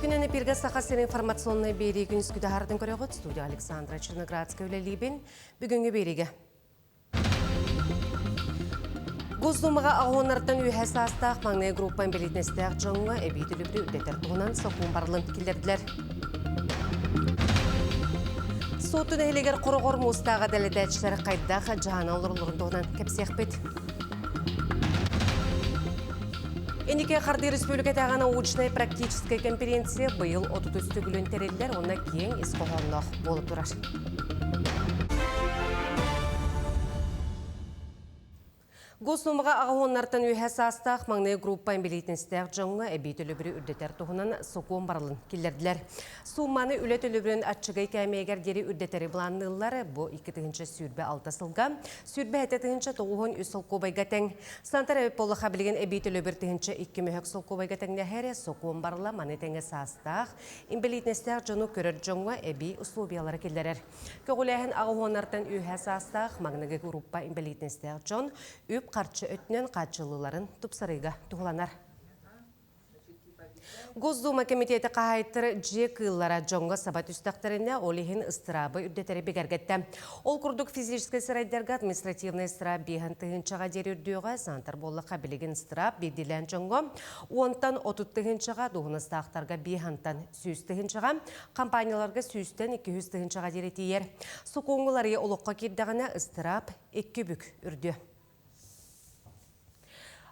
Үтүө күнүн эпиргэ Саха сирин информационнай биэрии күнүскү таһаартын көрөҕүт. Студия Александра Черноградская үлэлиибин. Бүгүҥҥү биэриигэ Госдумаҕа аҕыһыннартан үөһэ саастаах маҥнай группа инбэлиитинэстээх дьоҥҥо эбии төлөбүрү үрдэтэр туһунан сокуон барылын киллэрдилэр. Суотту нэһилиэгэр хороҕор муустааҕа дэлэтээччилэр хайдах дьаһана олороллорун туһунан кэпсиэхпит. Инники хардыы республикатааҕы научнай практическай конференция быйыл 33 төгүлүн тэриллэр уонна киэҥ ис хоһоонноох буола турар. Госдумаҕа аҕыһуоннартан үөһэ саастаах маҥнай группа инбэлиитинэстээх дьоҥҥо эбии төлөбүрү үрдэтэр туһунан сокуон барылын киллэрдилэр. Суумманы үлэ төлөбүрүн аччыгый кээмэйигэр диэри үрдэтэри былаанныыллар. Бу 2026 сылга 27 903 солкуобайга тэҥ. Сантар эбит буоллаха билигин эбии төлөбүр 1002 мөһөк солкуобайга тэҥнэһэр. Сокуон барыла маны тэҥэ саастаах, инбэлиитинэстээх дьону көрөр дьоҥҥо эбии условиялары киллэрэр. Көҕүлээһин аҕыһуоннартан үөһэ саастаах маҥнайгы группа инбэлиитинэстээх дьон үп-харчы өттүнэн хааччыллыыларын тупсарыыга туһуланар. Госдума кэмитиэтэ хаһаайыттара дьиэ кыыллара дьоҥҥо саба түстэхтэринэ, ол иһин ыстыраабы үрдэтэри бигэргэттэ. Ол курдук физическэй сырайдарга административнай ыстыраап биэһэн тыһыынчаҕа диэри үрдүөҕэ, саантар буоллахха билигин ыстыраап биирдиилээн дьоҥҥо уонтан 30 тыһыынчаҕа, дуоһунастаахтарга биэһантан 100 тыһыынчаҕа, компанияларга сүүстэн 200 тыһыынчаҕа диэри тиийэр. Сокуоҥҥа уларыйыы олоххо киирдэҕинэ ыстыраап икки бүк үрдүө.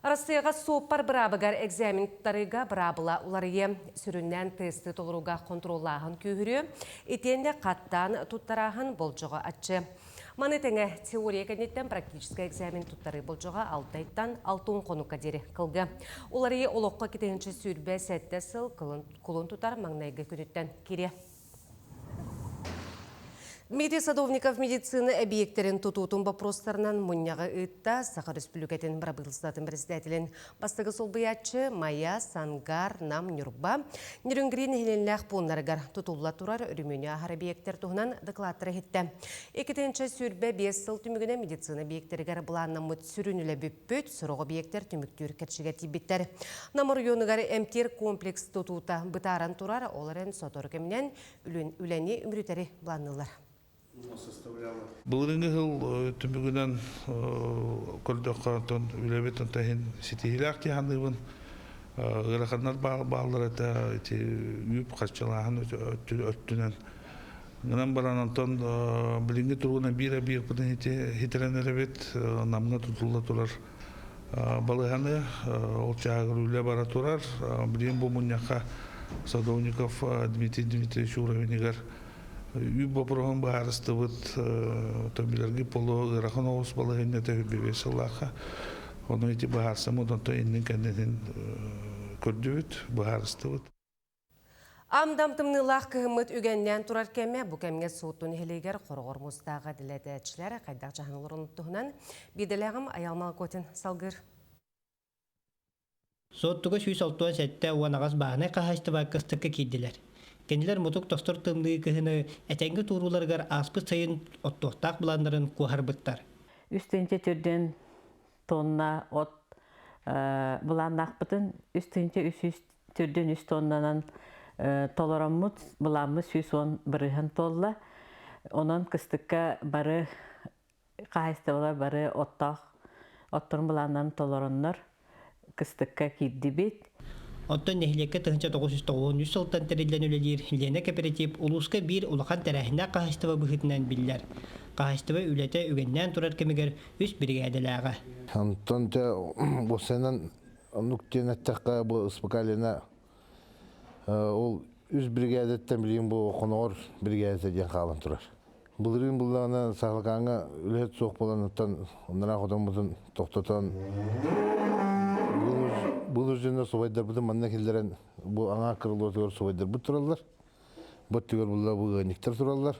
Арассыыйаҕа суоппар быраабыгар экзамен туттарыыга быраабыла уларыйыа. Сүрүннээн тесты толорууга хонтуруоллааһын күүһүрүө, итиэннэ хаттаан туттарааһын болдьоҕо аччыа. Маны тэҥэ теория кэнниттэн практическай экзамен туттарыы болдьоҕо алтайтан алтын хонукка диэри кылгыа. Уларыйыы олоххо 227 сыл кулун тутар маҥнайгы күнүттэн кириэ. Дмитрий Садовников медицина эбийиэктэрин тутуутун боппуруостарынан мунньаҕы ыытта. Саха Өрөспүүбүлүкэтин бырабыыталыстыбатын председателин бастакы солбуйааччы Майа, Сангар, Нам, Ньурба, Нерюнгри нэһилиэнньэлээх пууннарыгар тутулла турар өрөмүөнү ааһар эбийиэктэр туһунан дакылааттары иһиттэ. 225 сыл түмүгүнэн медицина эбийиэктэригэр былааннаммыт сүрүн үлэ бүппүт, сорох эбийиэктэр түмүктүүр кэрчигэр тиийбиттэр. Нам оройуонугар эмтиир комплекс тутуута бытааран турар, ол эрэн сотору кэминэн үлэни үмүрүтэри былаанныыллар. Былырыыҥҥы сыл түмүгүнэн көрдөххө, онтон үлэбит онтон иһин ситиһиилээх дии саныыбын. Ыараханнар бааллар этэ, ити үп харчылааһын өттүнэн. Гынан баран онтон билиҥҥи туругунан биир объекпытын хитэрэн эрэбит, Намҥа тутулла турар балыһаны ол чааһыгар үлэ бара турар. Билигин бу мунньахха Садовников Дмитрий Дмитриевич уровенигар үп боппуруоһун быһаарыстыбыт. Билэрги полу ыарахан оҕус балаһыанньата үрдүбү сыллаахха. Ону ити быһаарсаммыт, онтон иннин кэннитин көрдүбүт, быһаарыстыбыт. Амдам тымныылаах кыһыммыт үгэннээн турар кэмэ бу кэмҥэ Суотту нэһилиэгэр хороҕор муустааҕа дэлэтээччилэр хайдах дьаһаналларын туһунан биирдэлээҕим Айал Малготин салгыыр. Суоттуга 167 уон аҕыс бааһынай хаһаайыстыба кыстыкка киирдилэр. Кинилэр мутук тостор тымныы кыһыны этэҥҥэ туорууларыгар ааспыт сайын оттуохтаах былааннарын куоһарбыттар. Үс тыһыынча төрдүөн тонна от былааннаахпытын 3300 төрдүөн үс тоннанан толороммут былааммыт 110% туолла. Онон кыстыкка бары хаһаайыстыбалар бары оттоох отторун былааннарын толороннор кыстыкка киирдибит. Оттон нэһилиэккэ 1993 сылтан тэриллэн үлэлиир Лена кооператив улууска биир улахан тэрээһиннээх хаһаайыстыба быһыытынан биллэр. Хаһаайыстыба үлэтэ үгэннээн турар кэмигэр үс биригээдэлээҕэ. Онтон те уопсайынан оннук диэн эттэххэ бу Спокалина ол үс биригээдэттэн билигин бу Хоноҕор биригээдэтэ диэн хаалан турар. Былырыын буллаҕына Саһылыкааҥҥа үлэһит суох буолан оттон оннораах хотоммутун тохтотон былыр субайдарбытын манна киллэрэн бу аҥаар крылотугар субайдарбыт тураллар. Бу өттүгэр булла бу ыанньыктар тураллар.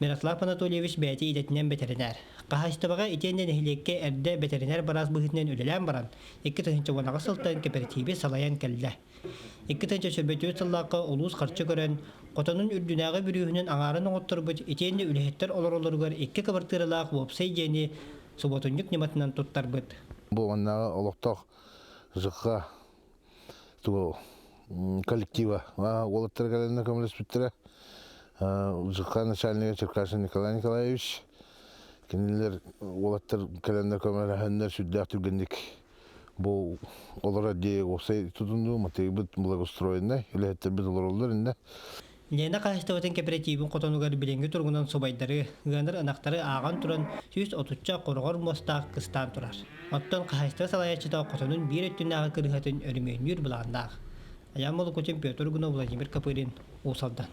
Мирослав Анатольевич бэйэтэ идэтинэн бэтэринээр. Хаһаайыстыбаҕа итиэннэ нэһилиэккэ эрдэ бэтэринээр быраас быһыытынан үлэлээн баран, 2018 сылтан кэпэрэтииби салайан кэллэ. 2024 сыллаахха улуус харчы көрөн, хотонун үрдүнээҕи бүрүүһүнэн аҥаарын оҥотторбут итиэннэ үлэһиттэр олороллоругар икки кыбартыыралаах уопсай дьиэни субуотунньук ньыматынан туттарбыт. Бу маннааҕы олохтоох ЖК тугу коллектива уолаттар кэлэннэ көмөлөспүттэрэ. ЖК начальнига Черкашин Николай Николаевич кинилэр уолаттар кэлэннэр көмөлөһөннөр сүрдээх түргэнник бу олорор дии уопсай тутунуу матыыбыт благоустроенный үлэһиттэрбит олороллор иннэ. Лена хаһыстыбатын кэпэрэтиибин хотонугар билиҥҥи туругунан субайдары, ыанар ынахтары ааҕан туран 130-ча хороҕор муостаах кыстаан турар. Оттон хаһаайыстыба салайааччыта хотонун биир өттүнээҕи кырыыһатын өрөмүөннүүр былааннаах. Айаан Молокутин, Петр Угунов, Владимир Копырин, Уус Алдан.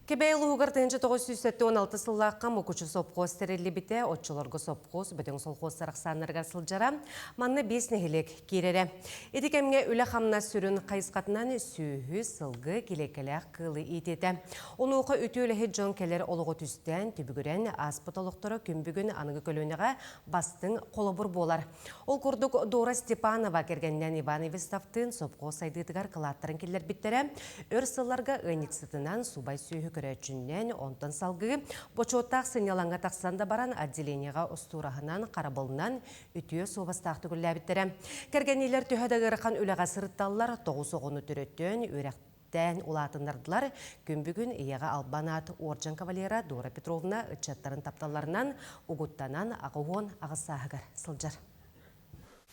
Кэбээйи улууһугар 1976 сыллаахха Мукучу сопхуос тэриллибитэ, оччолорго сопхуос бөдөҥ солхуостар ахсааннарыгар сылдьара. Манна биэс нэһилиэк киирэрэ. Ити кэмҥэ үлэ-хамнас сүрүн хайысхатынан сүөһү, сылгы, килиэккэлээх кыылы иитиэтэ. Онуоха үтүө үлэһит дьон кэлэр олоҕу түстээн, түбүгүрэн, ааспыт олохторо күн бүгүн аныгы көлүөнэҕэ бастыҥ холобур буолар. Ол курдук Дора Степанова кэргэнинэн Иван Ивестовтыын сопхуос сайдыытыгар кылааттарын киллэрбиттэрэ. Өр сылларга ыанньыксытынан, субай сүөһү көрөөччүннэн, онтон салгыы бочуоттаах сынньалаҥҥа тахсан да баран отделениеҕа остуораһынан, харабылынан үтүө суобастаахтык үлэлээбиттэрэ. Кэргэнниилэр төһө да ыарахан үлэҕэ сырытталлар, тоҕус оҕону төрөтөн, үөрэхтэн улаатыннардылар. Күн бүгүн ийэҕэ албан аат уордьан кавалера Дора Петровна ыччаттарын тапталларынан угуттанан 88 сааһыгар сылдьар.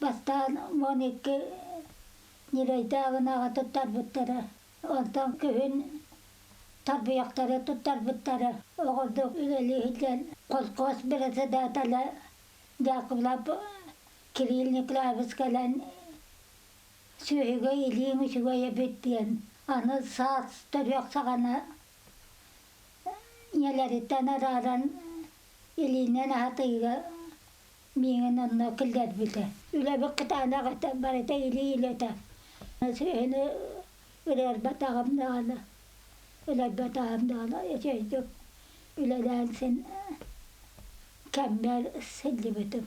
Бастаан 12 ньирэйдээҕин аҕа туттарбыттара. Онтон күһүн тарбыйахтары туттарбыттара. Оҕордук үлэлииһитэн колхоз председателэ Дьаакыбылап Кирилл Николаевич кэлэн сүөһүгэ илииҥ үчүгэй эбит диэн аны саас төрүөх саҕана ийэлэриттэн арааран илиинэн аһатыыга миигин онно киллэрбитэ. Үлэбит кытаанах этэ, барыта илии үлэтэ. Сүөһүнү ырыарбатаҕым даҕаны, өлөрбөтөҕүм даҕаны үчүгэйдик үлэлээн син кэммэр сылдьыбытым.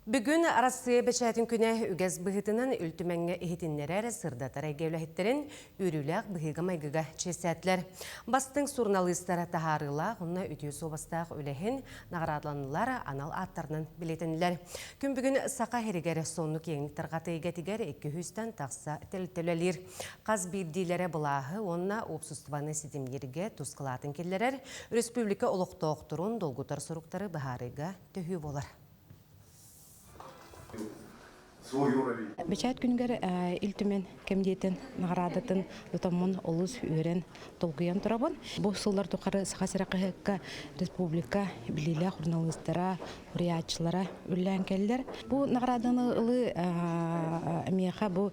Бүгүн Арассыыйа бэчээтин күнэ үгэс быһыытынан Ил Түмэҥҥэ иһитиннэрэр, сырдатар эйгэ үлэһиттэрин үөрүүлээх быһыыга-майгыга чиэстээтилэр. Бастыҥ суруналыыстара таһаарыылаах уонна үтүө суобастаах үлэһин наҕараадаланнылар, анал ааттарынан билиэтэннилэр. Күн бүгүн Саха сиригэр соннук киэҥник тарҕатыы эйгэтигэр 200-тэн тахса тэрилтэ үлэлиир. Хас биирдиилэрэ былааһы уонна уопсастыбаны ситимнииргэ тус кылаатын киллэрэр, республика олохтоохторун долгутар соруктары быһаарыыга төһүү буолар. Бэчээт күнүгэр Ил Түмэн кэмдиэтин наҕараадатын тутаммын олус үөрэн, долгуйан турабын. Бу сыллар тухары Саха сирэ хаһыакка республика билиилээх суруналыыстара, суруйааччылара үлэлээн кэллэр. Бу наҕарааданы ылыы миэхэ бу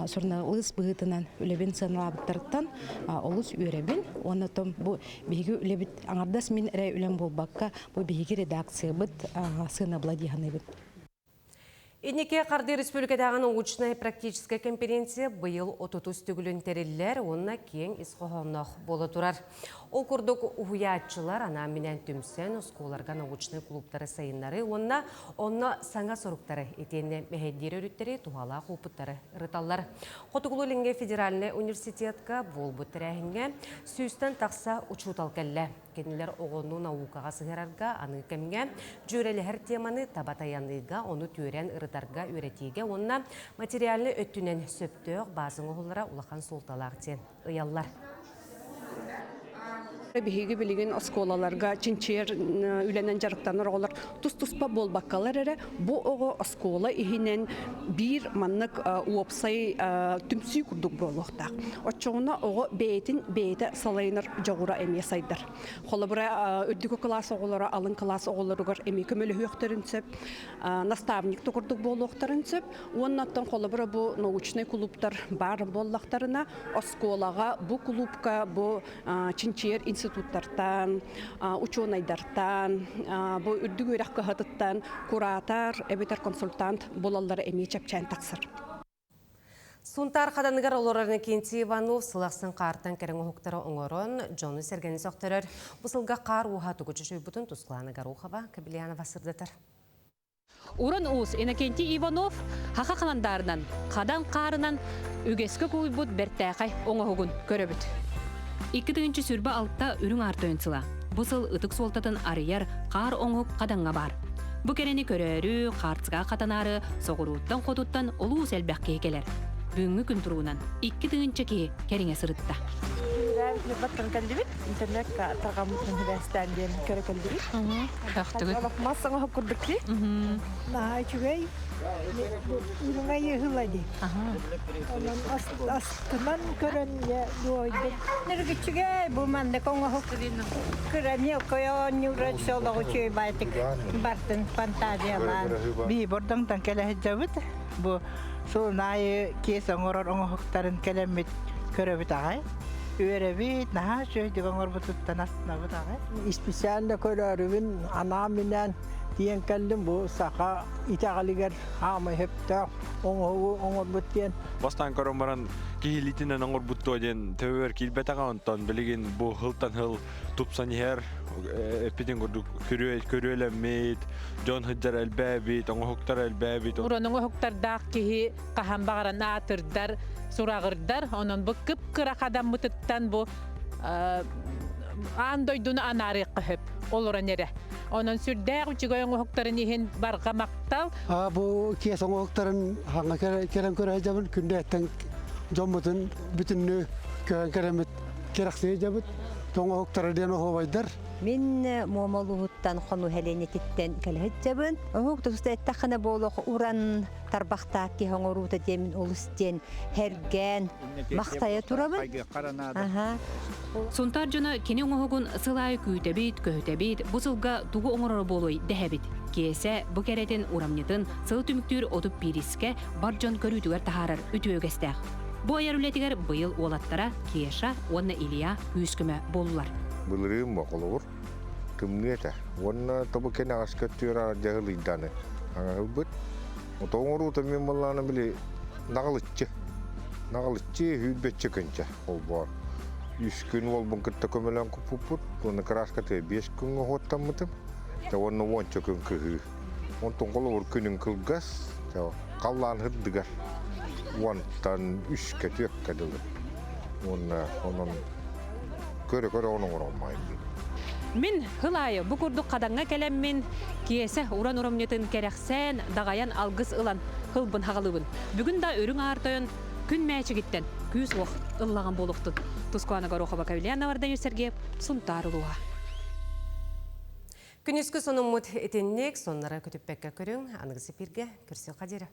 суруналыыс быһыытынан үлэбин сыаналаабыттарыттан олус үөрэбин. Уонна бу биһиги үлэбит аҥардас мин эрэ үлэм буолбакка, бу биһиги редакциябыт сыанабыла дии саныыбын. Инники Хардыы республикатааҕы научнай-практическай конференция быйыл отутус төгүлүн тэриллэр уонна киэҥ ис хоһоонноох буола турар. Ол курдук уһуйааччылар анаан-минээн түмсэн оскуолаларга научнай клубтары сайыннарыы уонна онно саҥа соруктары итиэннэ мэһэйдиир өрүттэри туһалаах уопуттары ырыталлар. Хотугулуу-Илиҥҥи федеральнай университетка буолбут тэрээһиҥҥэ сүүстэн тахса учуутал кэллэ. Кинилэр оҕону наукаҕа сыһыарарга аныгы кэмҥэ дьүөрэлэһэр теманы таба тайаныыга, ону түөрэн ырытарга, үөрэтиигэ уонна материальнай өттүнэн сөптөөх бааза оҥоһуллара улахан суолталаах диэн ыйаллар. Биһиги билигин оскуолаларга чинчийэр үлэнэн дьарыктанар оҕолор тус-туспа буолбаккалар эрэ, бу оҕо оскуола иһинэн биир маннык уопсай түмсүү курдук буолуохтаах. Оччоҕуна оҕо бэйэтин бэйэтэ салайынар дьоҕура эмиэ сайдар. Холобура, үрдүкү кылаас оҕолоро алын кылаас оҕолоругар эмиэ көмөлөһүөхтэрин сөп, наставник да курдук буолуохтарын сөп. Уонна оттон холобура бу научнай клубтар баар буоллахтарына, оскуолаҕа бу клубка бу чинчийэр институттартан, учуонайдартан, бу үрдүк үөрэх кыһатыттан куратор эбэтэр консультант буолаллара эмиэ чэпчээн тахсар. Сунтаар Хаданыгар олорор Иннокентий Иванов сыл ахсын хаартан кэриҥ уһуктары оҥорон, дьону-сэргэни сөхтөрөр. Бу сылга хаар ууһа тугу чочуйбутун Тускулаана Горохова, Кабельянова сырдатар. Уран уус Иннокентий Иванов хаха халандаарынан, хадан хаарынан үгэскэ кулуйбут бэртээхэй оҥоһугун көрөбүт. 2026 үрүҥ аар тойон сыла. Бу сыл ытык суолтатын арыйар хаар оҥоһук хадаҥҥа баар. Бу кэрэни көрөөрү, хаартыскаҕа хатанаары соҕурууттан-хотуттан олус элбэх киһи кэлэр. Бүгүҥҥү күн туругунан 2000 киһи кэриҥэ сырытта. Баттан кэллибит. Интернетка тарҕаммытын хибээстээн диэн көрө кэллибит. Төхтүгүт. Мас оҥоһук курдук ки. Наһаа үчүгэй. Үрүҥэй ыһыла ди. Онон астынан көрөн дуойдум. Ныргыччыга бу маннык оҥоһук кыра мелкая оонньуура солоҕу үчүгэй баайтык бартын фантазиялаан. Би бордоҥтон кэлэ сылдьабыт. Бу сылын аайы киэс оҥорор оҥоһуктарын кэлэммит көрөбүт аҕай. Үөрэбит, наһаа үчүгэйдик оҥорбутуттан астынабыт аҕай. Специально көрөөрүбүн анаан-минээн тиийэн кэллим. Бу саха итэҕэлигэр хаамай сөптөөх оҥоһугу оҥорбут диэн. Бастаан көрөн баран киһилиитинэн оҥорбут дуо диэн төбөбөр киирбэтэҕэ онтон билигин бу сылтан сыл тупсан иһэр эппитин курдук көрүөлэммит, дьон сылдьар элбээбит, оҥоһуктар элбээбит. Уран оҥоһуктардаах киһи хаһан баҕаран аатырдар, сураҕырдар. Онон бу кып-кыра хадаммытыттан бу аан дойдуну анаарыахха сөп олорон эрэ. Онон сүрдээх үчүгэй оҥоһуктарын иһин барҕа махтал. Бу киэс оҥоһуктарын хаҥа кэлэн көрө сылдьабын. Күндээттэн дьоммутун бүтүннүү көһөн кэлэммит кэрэхсии сылдьабыт. Тоҥоһуктара диэн оһуобайдар. Мин Муома улууһуттан Хонуу сэлиэнньэтиттэн кэлэ сылдьабын. Оһук туста эттэххинэ буолуох уран тарбахтаах киһи оҥоруута диэмин олус диэн һэргээн махтайа турабын. Аха. Сунтаар дьоно кини оҥоһугун сыл аайы күүтэбит, көһүтэбит, бу сылга тугу оҥороро буолуой дэһэбит. Киэсэ бу кэрэтин, урамньытын сыл түмүктүүр отут биирискэ бар дьон көрүүтүгэр таһаарар үтүө үгэстээх. Бу айар үлэтигэр быйыл уолаттара Кеша уонна Илья күүс-көмө буоллулар. Былырыын холобур тымныы этэ. Уонна тобу кэнэҕэскэ өттүгэр дьаһылыйданы аҥаһылбыт. Тоҥоруута мин буоллаҕына били наҕылыччы. Наҕылыччы сүүрбэччэ күнчэ холбоор. Үс күн уолбун кытта көмөлөөн куппуппут. Уонна кырааскатыгар 5 күҥҥэ уһуоттаммытым. Уонна уонча күн кыһыы. Онтон холобур күнүн кылгас, халлаан сырдыгар уонтан үскэ түөккэ дылы. Уонна онон көрө-көрө оҥороммайын. Мин хыл аайы бу курдук хадаҥҥа кэлэммин, Киэсэ уран урамньытын кэрэхсээн, даҕайан алгыс ылан хылбын хаҕалыыбын. Бүгүн да үрүҥ аар тойон күн мээчигиттэн күүс-уох ыллаҕан буолуохтун. Тускуана Горохова, Кавильяна Вардаев Сергеев, Сунтаар улууһа. Күнүскү сонуммут итинник, соннара көтүппэккэ көрүҥ, аныгысы эфиргэ көрсүөххэ диэри.